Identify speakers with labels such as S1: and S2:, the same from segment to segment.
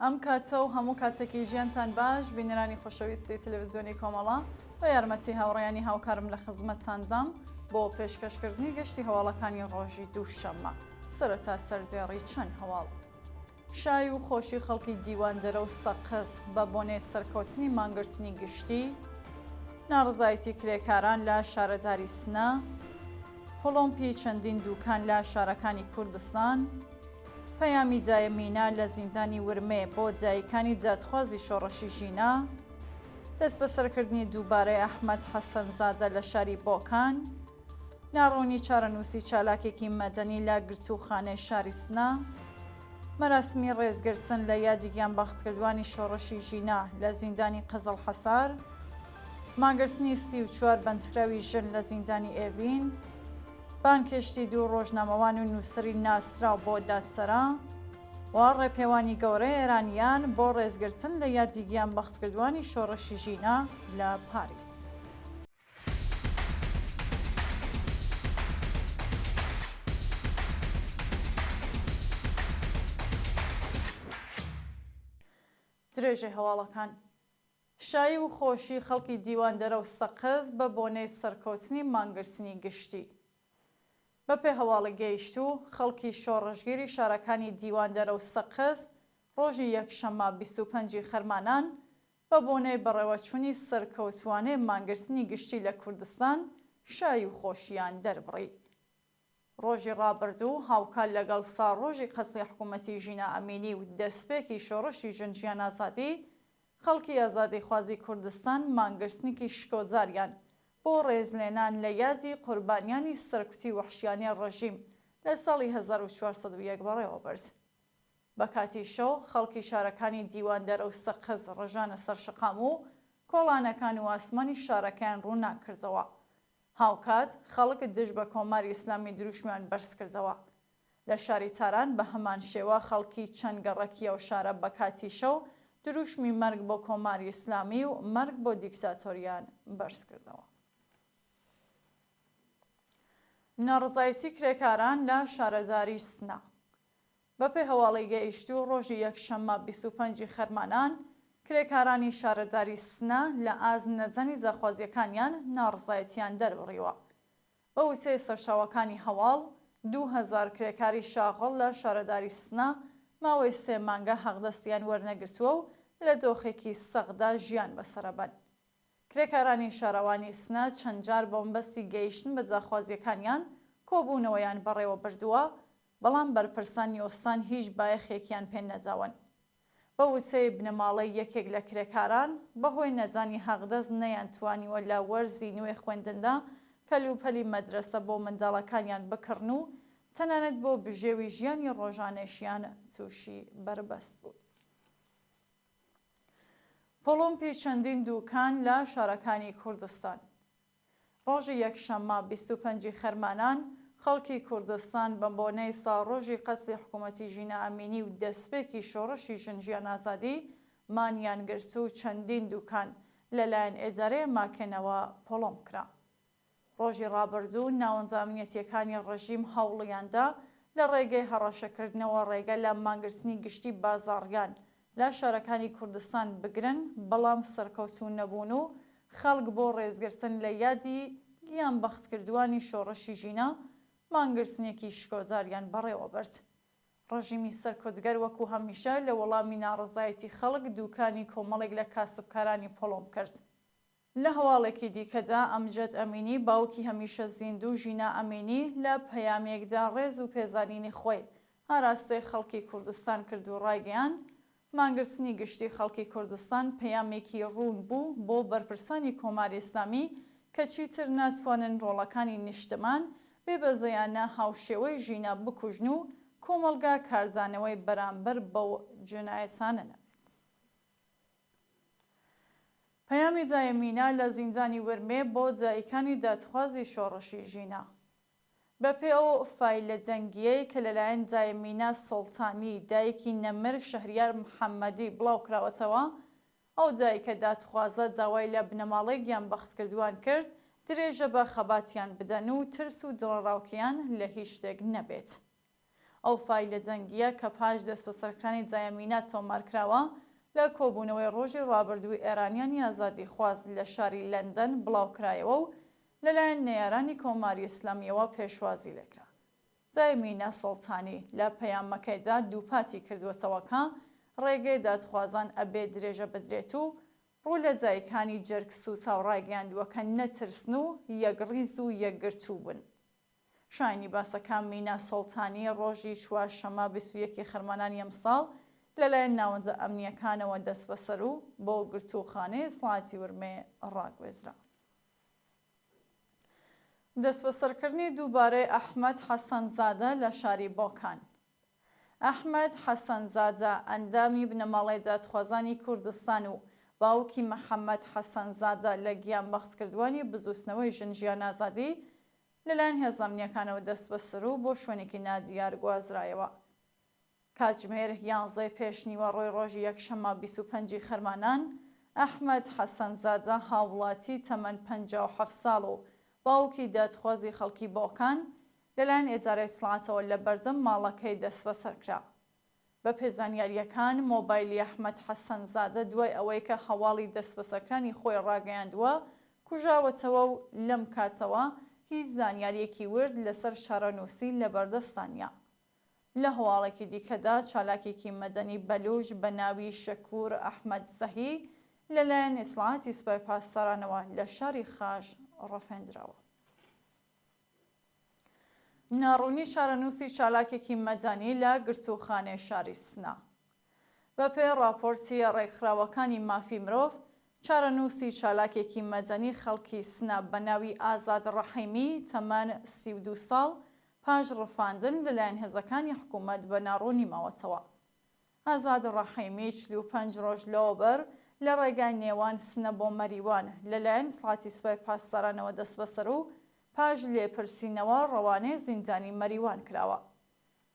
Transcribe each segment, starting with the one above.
S1: ئەم کاتە و هەموو کاتێکی ژیانتان باش بینەرانی خۆشەویستی تەلەڤزیۆنی کۆمەڵە بە یارمەتی هاوڕێیانی هاوکارم لە خزمەتتاندام بۆ پێشکەشکردنی گەشتی هەواڵەکانی ڕۆژی دووشەممە سەرەتا سەردێڕی چەند هەواڵ. شای و خۆشی خەڵکی دیواندەرە و سەقز بە بۆنەی سەرکەوتنی مانگرتنی گشتی، ناڕەزایەتی کرێکاران لە شارەداری سنە، پڵۆمپی چەندین دووکان لە شارەکانی کوردستان، پەیامی دایە مینا لە زیندانی ورمێ بۆ دایکانی دادخوازی شۆڕشی ژینا، دەستبەسەرکردنی دووبارەی ئەحمەد حەسەنزادە لە شاری بۆکان، ناڕوونی چارەنووسی چالاکێکی مەدەنی لە گرتووخانەی شاری سنە، مەراسمی ڕێزگرتن لە یادی گیانبەختکردوانی شۆڕشی ژینا لە زیندانی قزڵحەسار، مانگرتنی 34 بەندکراوی ژن لە زیندانی ئێڤین، بانگهێشتی دوو ڕۆژنامەوان و نووسەری ناسراو بۆ دادسەرا و ڕێپێوانی گەورەی ئێرانیان بۆ ڕێزگرتن لە یادی گیانبەختکردوانی شۆڕشی ژینا لە پاریس. درێژەی هەواڵەکان. شایی و خۆشی خەڵکی دیواندەرە و سەقز بە بۆنەی سەرکەوتنی مانگرتنی گشتی. بەپێ هەواڵی گەیشتوو، خەڵکی شۆڕشگیری شارەکانی دیواندەرە و سەقز ڕۆژی یەکشەممە 25 ی خەرمانان بە بۆنەی بەڕێوەچوونی سەرکەوتووانەی مانگرتنی گشتی لە کوردستان شایی و خۆشییان دەربڕی. ڕۆژی ڕابردوو هاوکات لەگەڵ ساڵڕۆژی قەتڵی حکوومەتی ژینا ئەمینی و دەسپێکی شۆڕشی ژن ژیان ئازادی، خەڵکی ئازادیخوازی کوردستان مانگرتنێکی شکۆداریان بۆ ڕێزلێنان لە یادی قوربانیانی سەرکوتی وەحشیانەی ڕژیم لە ساڵی 1401 بەڕێوە برد. بە کاتی شەو خەڵکی شارەکانی دیواندەرە و سەقز ڕژانە سەر شەقام و کۆڵانەکان و ئاسمانی شارەکەیان ڕووناک کردەوە. هاوکات خەڵک دژ بە کۆماری ئیسلامی دروشمیان بەرز کردەوە. لە شاری تاران بە هەمان شێوە خەڵکی چەند گەڕەکی ئەو شارە بە کاتی شەو دروشمی مەرگ بۆ کۆماری ئیسلامی و مەرگ بۆ دیکتاتۆریان بەرز کردەوە. ناڕەزایەتی کرێکاران لە شارەداری سنە. بەپێی هەواڵی گەیشتوو، ڕۆژی یەکشەممە 25 ی خەرمانان، کرێکارانی شارەداری سنە لە ئاست نەزانی داخوازییەکانیان ناڕەزایەتییان دەربڕیوە. بە وتەی سەرچاوەکانی هەواڵ، 2000 کرێکاری شاغڵ لە شارەداری سنە ماوەی سێ مانگە حەقدەستیان وەرنەگرتووە و لە دۆخێکی سەختدا ژیان بەسەرەبەن. کرێکارانی شارەوانی سنە چەند جار بە مەبەستی گەیشتن بە داخوازییەکانیان کۆبوونەوەیان بەڕێوە بردووە، بەڵام بەرپرسانی ئوستان هیچ بایەخێکیان پێ نەداون. بە وتەی بنەماڵەی یەکێک لە کرێکاران، بەهۆی نەدانی حەقدەست نەیانتوانیوە لە وەرزی نوێی خوێندندا کەلوپەلی مەدرەسە بۆ منداڵەکانیان بکڕن و تەنانەت بۆ بژێوی ژیانی ڕۆژانەیشیان تووشی بەربەست بوون. پڵۆمپی چەندین دووکان لە شارەکانی کوردستان. ڕۆژی یەکشەممە 25 ی خەرمانان، خەڵکی کوردستان بە بۆنەی ساڵڕۆژی قەتڵی حکوومەتی ژینا ئەمینی و دەسپێکی شۆڕشی ژن ژیان ئازادی مانیان گرت و چەندین دووکان لەلایەن ئێدارەی ماکێنەوە پڵۆمپ کرا. ڕۆژی ڕابردوو ناوەندە ئەمنیەتییەکانی ڕژیم هەوڵیان دا لە ڕێگەی هەڕەشەکردنەوە ڕێگە لە مانگرتنی گشتی بازاڕیان لە شارەکانی کوردستان بگرن، بەڵام سەرکەوتوو نەبوون و خەڵک بۆ ڕێزگرتن لە یادی گیانبەختکردووانی شۆڕشی ژینا مانگرتنێکی شکۆداریان بەڕێوە برد. ڕژیمی سەرکوتگەر وەکوو هەمیشە لە وەڵامی ناڕەزایەتی خەڵک دووکانی کۆمەڵێک لە کاسبکارانی پۆڵۆمپ کرد. لە هەواڵێکی دیکەدا ئەمجەد ئەمینی باوکی هەمیشە زیندوو ژینا ئەمینی لە پەیامێکدا ڕێز و پێزانینی خۆی ئاراستەی خەڵکی کوردستان کرد و ڕایگەیاند، مانگرتنی گشتی خەڵکی کوردستان پەیامێکی ڕوون بوو بۆ بەرپرسانی کۆماری ئیسلامی کە چیتر ناتوانن ڕۆڵەکانی نیشتمان بێ بەزەیانە هاوشێوەی ژینا بکوژن و کۆمەڵگا کاردانەوەی بەرامبەر بەو جینایەتانە نەبێت. پەیامی دایە مینا لە زیندانی ورمێ بۆ دایکانی دادخوازی شۆڕشی ژینا. بەپێ ئەو فایلە دەنگییەی کە لەلایەن دایە مینا سوڵتانی، دایکی نەمر شەهریار محەممەدی بڵاوکراوەتەوە، ئەو دایکە دادخوازە داوای لە بنەماڵەی گیانبەختکردووان کرد درێژە بە خەباتیان بدەن و ترس و دڵەڕاوکێیان لە هیچ شتێک نەبێت. ئەو فایلە دەنگییە کە پاش دەستبەسەرکرانی جایەمینا تۆمار کراوە، لە کۆبوونەوەی ڕۆژی ڕابردووی ئێرانیانی ئازادیخواز لە شاری لەندەن بڵاو کرایەوە و لەلایەن نەیارانی کۆماری ئیسلامییەوە پێشوازی لێکرا. دایمینا سوڵتانی لە پەیامەکەیدا دووپاتی کردووەتەوە کە ڕێگەی دادخوازان ئەبێ درێژە بدرێت و ڕوو لە دایکانی جەرگ سووتاو ڕایگەیاندووە کە نەترسن و یەکڕیز و یەکگرتوو بن. شایانی باسە کە مینا سوڵتانی ڕۆژی چوارشەممە 21 ی خەرمانانی ئەمساڵ لەلایەن ناوەندە ئەمنییەکانەوە دەستبەسەر و بۆ گرتووخانەی ئیتڵاعاتی ورمێ ڕاگوێزرا. دەستبەسەرکردنی دووبارەی ئەحمەد حەسەنزادە لە شاری بۆکان. ئەحمەد حەسەنزادە، ئەندامی بنەماڵەی دادخوازانی کوردستان و باوکی محەمەد حەسەنزادە لە گیانبەختکردووانی بزووتنەوەی ژن ژیان ئازادی، لەلایەن هێزە ئەمنییەکانەوە دەستبەسەر و بۆ شوێنێکی نادیار گوازرایەوە. کاتژمێر یانزەی پێشنیوەڕۆی ڕۆژی یەکشەممە 25 ی خەرمانان، ئەحمەد حەسەنزادە هاووڵاتی تەمەن 57 ساڵ و باوکی دادخوازی خەڵکی بۆکان، لەلایەن ئیدارەی ئیتڵاعاتەوە لە بەردەم ماڵەکەی دەستبەسەر کرا. بەپێی زانیارییەکان، مۆبایلی ئەحمەد حەسەنزادە دوای ئەوەی کە هەواڵی دەستبەسەرکرانی خۆی ڕاگەیاندووە، کوژاوەتەوە و لەم کاتەوە هیچ زانیارییەکی ورد لەسەر چارەنووسی لەبەردەستدا نییە. لە هەواڵێکی دیکەدا چالاکێکی مەدەنی بەلووچ بە ناوی شەکوور ئەحمەد زەهی لەلایەن ئیتڵاعاتی سوپای پاسدارانەوە لە شاری خاش ڕفێندراوە. ناڕوونی چارەنووسی چالاکێکی مەدەنی لە گرتووخانەی شاری سنە. بەپێی ڕاپۆرتی ڕێکخراوەکانی مافی مرۆڤ، چارەنووسی چالاکێکی مەدەنی خەڵکی سنە بە ناوی ئازاد ڕەحیمی تەمەن 32 ساڵ پاش ڕفاندن لەلایەن هێزەکانی حکوومەت بە ناڕوونی ماوەتەوە. ئازاد ڕەحیمی 45 ڕۆژ لەوەبەر لە ڕێگای نێوان سنە بۆ مەریوان لەلایەن ئیتڵاعاتی سپای پاسدارانەوە دەستبەسەر و پاش لێپرسینەوە ڕەوانەی زیندانی مەریوان کراوە.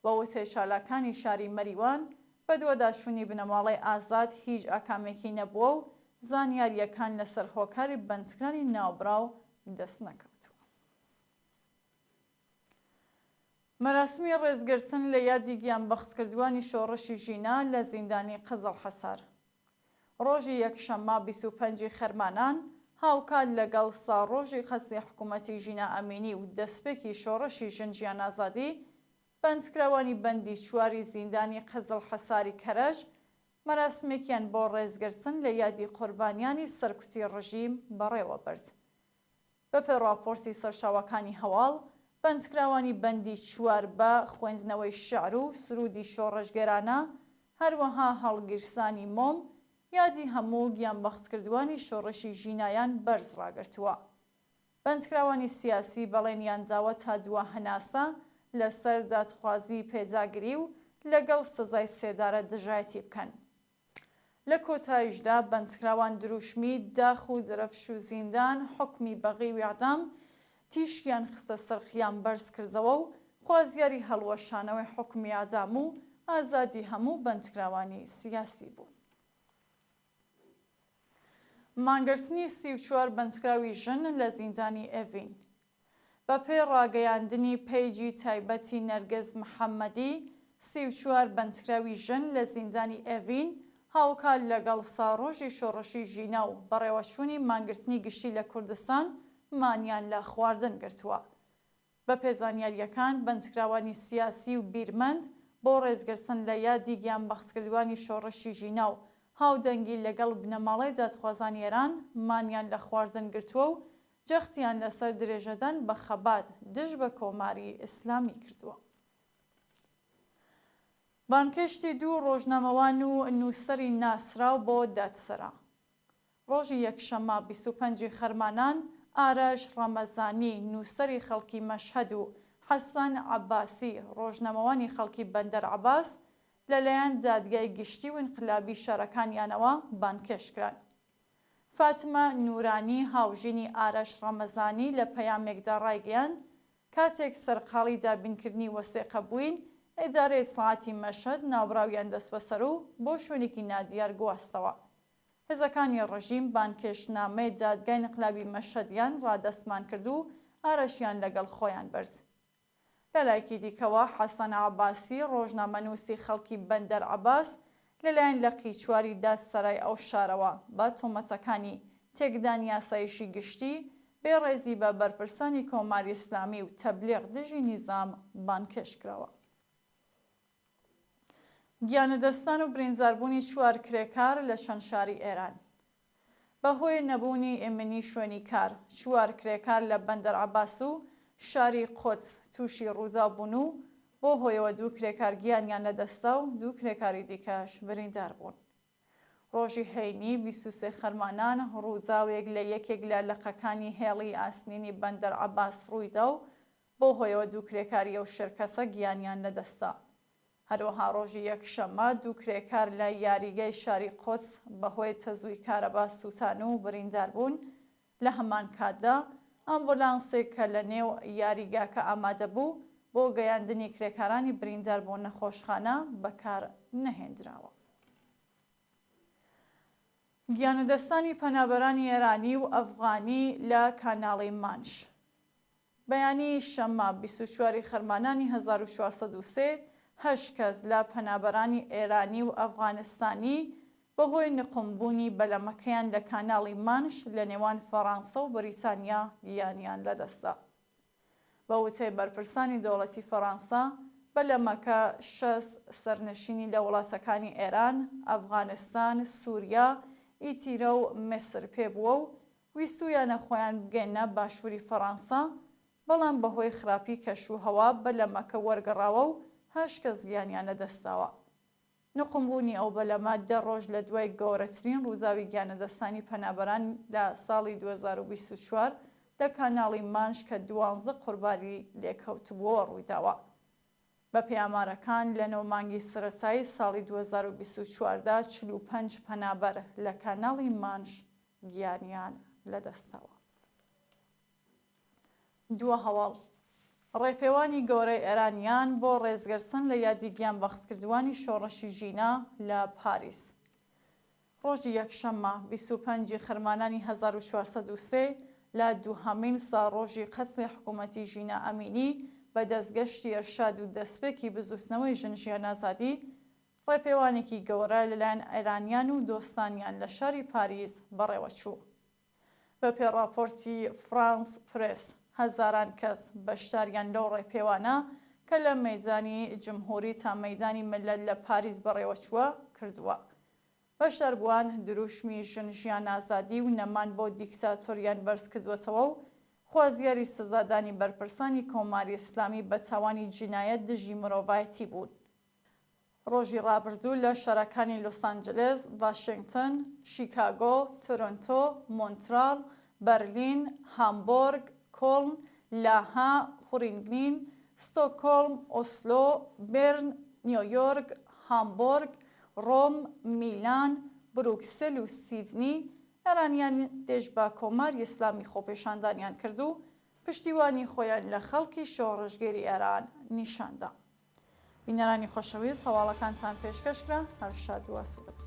S1: بە وتەی چالاکانی شاری مەریوان، بەدواداچوونی بنەماڵەی ئازاد هیچ ئاکامێکی نەبووە و زانیارییەکان لەسەر هۆکاری بەندکرانی ناوبراو دەست نەکەوتووە. مەراسمی ڕێزگرتن لە یادی گیانبەختکردووانی شۆڕشی ژینا لە زیندانی قزڵحەسار. ڕۆژی یەکشەممە 25 ی خەرمانان، هاوکات لەگەڵ ساڵڕۆژی قەتلی حکوومەتی ژینا ئەمینی و دەسپێکی شۆڕشی ژن ژیان ئازادی، بەندکراوانی بەندی چواری زیندانی قزڵحەساری کەرەج مەراسمێکیان بۆ ڕێزگرتن لە یادی قوربانیانی سەرکوتی ڕژیم بەڕێوە برد. بەپێ ڕاپۆرتی سەرچاوەکانی هەواڵ، بەندکراوانی بەندی چوار بە خوێندنەوەی شیعر و سروودی شۆڕشگێرانە، هەروەها هەڵگیرسانی مۆم، یادی هەموو گیانبەختکردووانی شۆڕشی ژینایان بەرز ڕاگرتووە. بەندکراوانی سیاسی بەڵێنیان داوە تا دوا هەناسە لەسەر دادخوازی پێداگری و لەگەڵ سزای سێدارە دژایەتی بکەن. لە کۆتایشدا بەندکراوان دروشمی، داخ و درەفش و زیندان، حوکمی بەغی و ئیعدام، تیشکیان خستە سەر قیام بەرز کردەوە و خوازیاری هەڵوەشانەوەی حوکمی ئیعدام و ئازادی هەموو بەندکراوانی سیاسی بوون. مانگرتنی 34 بەندکراوی ژن لە زیندانی ئێڤین. بەپێی ڕاگەیاندنی پەیجی تایبەتی نەرگس محەمەدی، 34 بەندکراوی ژن لە زیندانی ئێڤین، هاوکات لەگەڵ ساڕۆژی شۆڕشی ژینا و بەڕێوەچوونی مانگرتنی گشتی لە کوردستان، مانیان لە خواردن گرتووە. بەپێ زانیارییەکان، بەندکراوانی سیاسی و بیرمەند بۆ ڕێزگرتن لە یادی گیانبەختکردوانی شۆڕشی ژینا و هاودەنگی لەگەڵ بنەماڵەی دادخوازانی ئێران، مانیان لە خواردن گرتووە و جەختیان لەسەر درێژەدان بە خەبات دژ بە کۆماری ئیسلامی کردووە. بانگهێشتی دوو ڕۆژنامەوان و نووسەری ناسراو بۆ دادسەرا. ڕۆژی یەکشەممە 25 ی خەرمانان، ئارەش ڕەمەزانی، نووسەری خەڵکی مەشهەد و حەسەن عەباسی، ڕۆژنامەوانی خەڵکی بەندەر عەباس، لەلایەن دادگای گشتی و ئینقلابی شارەکانیانەوە بانگهێشت کران. فاتمە نورانی، هاوژینی ئارەش ڕەمەزانی لە پەیامێکدا ڕایگەیاند، کاتێک سەرقاڵی دابینکردنی وەسێقە بووین، ئیدارەی ئیتڵاعاتی مەشهەد ناوبراویان دەستبەسەر و بۆ شوێنێکی نادیار گواستەوە. هێزەکانی ڕژیم بانگهێشتنامەی دادگای ئینقلابی مەشهەدیان ڕادەستمان کرد و ئارەشیان لەگەڵ خۆیان برد. لە لایەکی دیکەوە حەسەن عەباسی ڕۆژنامەنووسی خەڵکی بەندەر عەباس لەلایەن لقی چواری دادسەرای ئەو شارەوە بە تۆمەتەکانی تێکدانی ئاسایشی گشتی، بێ ڕێزی بە بەرپرسانی کۆماری ئیسلامی و تەبلیغ دژی نیزام بانگهێشت کراوە. گیانلەدەستدان و برینزاربوونی چوار کرێکار لە چەند شاری ئێران. بە هۆی نەبوونی ئیمنی شوێنی کار، چوار کرێکار لە بەندەر عەباس و شاری قودس تووشی ڕووداو بوون و بەو هۆیەوە دوو کرێکار گیانیان لەدەستدا و دوو کرێکاری دیکەش بریندار بوون. ڕۆژی هەینی 23 خەرمانان ڕووداوێک لە یەکێک لە لقەکانی هێڵی ئاسنینی بەندەر عەباس ڕوویدا و بەو هۆیەوە دوو کرێکاری ئەو شرکەتە گیانیان لەدەستدا. هەروەها ڕۆژی یەکشەممە دوو کرێکار لە یاریگای شاری قودس بەهۆی تەزووی کارەبا سووتان و بریندار بوون، لە هەمان کاتدا ئامبولانسێک کە لە نێو یاریگاکە ئامادە بوو بۆ گەیاندنی کرێکارانی بریندار بۆ نەخۆشخانە بەکار نەهێندراوە. گیانلەدەستدانی پەنابەرانی ئێرانی و ئەفغانی لە کاناڵی مانش. بەیانی شەممە 24 ی خەرمانانی 1403، هەشت کەس لە پەنابەرانی ئێرانی و ئەفغانستانی بەهۆی نقومبوونی بەلەمەکەیان لە کاناڵی مانش لە نێوان فەڕانسە و بریتانیا گیانیان لەدەستدا. بە وتەی بەرپرسانی دەوڵەتی فەڕانسە، بەلەمەکە 60 سەرنشینی لە وڵاتەکانی ئێران، ئەفغانستان، سوریا، ئیتیرە و میسر پێبووە و ویستوویانە خۆیان بگەیننە باشووری فەڕانسە، بەڵام بەهۆی خراپی کەش و هەوا بەلەمەکە وەرگەڕاوە و هەشت کەس گیانیان لەدەستداوە. نوقمبوونی ئەو بەلەمە دە ڕۆژ لە دوای گەورەترین ڕووداوی گیانلەدەستانی پەنابەران لە ساڵی 2024 لە کاناڵی مانش کە دوانزە قوربانی لێکەوتبووەوە ڕوویداوە. بەپێی ئامارەکان لە نۆ مانگی سەرەتایی ساڵی 2024 دا 45 پەنابەر لە کاناڵی مانش گیانیان لەدەستداوە. دوا هەواڵ، ڕێپێوانی گەورەی ئێرانیان بۆ ڕێزگرتن لە یادی گیانبەختکردووانی شۆڕشی ژینا لە پاریس. ڕۆژی یەکشەممە 25 ی خەرمانانی 1403 لە دووهەمین ساڵڕۆژی قەتڵی حکوومەتی ژینا ئەمینی بە دەست گەشتی ئێرشاد و دەسپێکی بزووتنەوەی ژن ژیان ئازادی، ڕێپێوانێکی گەورە لەلایەن ئێرانیان و دۆستانیان لە شاری پاریس بەڕێوەچوو. بەپێ ڕاپۆرتی فرانس پرێس، هەزاران کەس بەشداریان لەو ڕێپێوانە کە لە مەیدانی جمهوری تا مەیدانی مللەت لە پاریس بەڕێوەچووە، کردووە. بەشداربووان دروشمی ژن ژیان ئازادی و نەمان بۆ دیکتاتۆریان بەرزکردووەتەوە و خوازیاری سزادانی بەرپرسانی کۆماری ئیسلامی بە تاوانی جینایەت دژی مرۆڤایەتی بوون. ڕۆژی ڕابردوو لە شارەکانی لۆس ئانجلێس، ڤاشێنگتن، شیکاگۆ، تۆرۆنتۆ، مۆنتراڵ، بەرلین، هامبۆرگ، کۆڵن، لاها، خورینگنین، ستۆکۆڵم، ئۆسلۆ، بێرن، نیۆیۆرک، هامبۆرگ، ڕۆم، میلان، بروکسل و سیدنی، ئێرانیان دژ بە کۆماری ئیسلامی خۆپێشاندانیان کرد و پشتیوانی خۆیان لە خەڵکی شۆڕشگێری ئێران نیشان دا. بینەرانی خۆشەویست هەواڵەکانتان پێشکەش کرا هەر شاد و ئاسوودە بن.